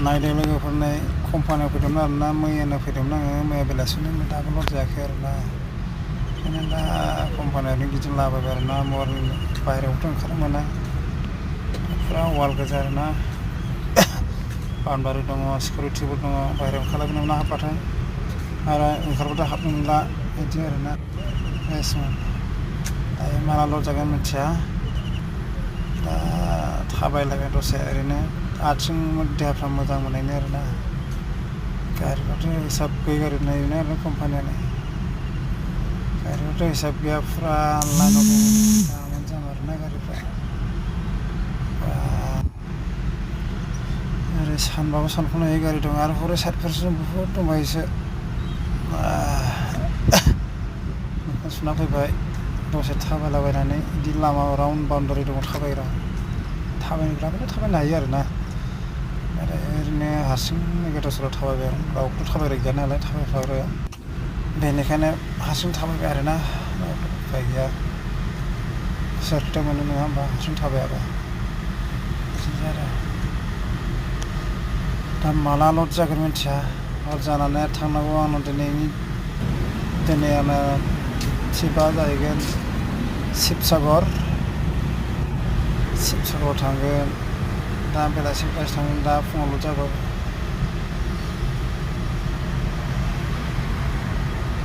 नायदों लोगोफोरनि कम्पानियाव फैदोंमोन आरोना मैयानो फैदोंमोन आङो मैया बेलासिनो दाबो लड जायाखै आरोना ओंखायनो दा कम्पानियावनो गिदिंलाबायबाय आरोना मर्निं बाहेरायावथ' ओंखारनो मोना फुरा वाल गोजा आरोना बाउन्डारि दङ सिकिउरिटिबो दङ बाहेरायाव ओंखारलायनो मोना हाबबाथाय आरो ओंखारबाथाय हाबनो मोनला बिदि आरोना दायो माला लड जागोन मिथिया दा थाबायलायबाय दसे ओरैनो आथिं देहाफ्रा मोजां मोननायनि आरोना गारिफ्राथ' हिसाब गैयै गारि नायोना आरो कम्पानियानो गारिफ्राथ' हिसाब गैया फुरा लाइनाव दङ जाम आरोना गारिफ्रा ओरै सानबाबो सानख'नो हायै गारि दं आरो हरै साइडफोरजों बुहुद दंबायोसो मोखां सुना फैबाय दसे थाबायलाबायनानै बिदि लामा राउन्ड बाउन्डारि दङ थाबायग्रा थाबायग्राफ्राथ' थाबायनो हायो आरोना आरो ओरैनो हारसिं गोदाव थाबायबाय आं रावबोथ' थाबायग्रा गैया नालाय थाबायफाग्राया बेनिखायनो हारसिं थाबायबाय आरोना उफाय गैया सोरथो मोनो नङा होमबा हारसिं थाबायाबा बिदि आरो दा माला लड जागोन मिथिया लड जानानै थांनांगौ आंनाव दिनै आंना ट्रिपआ जाहैगोन शिबसागर थांगोन दा बेलासि थांगोन दा फुङाव लड जाबाबो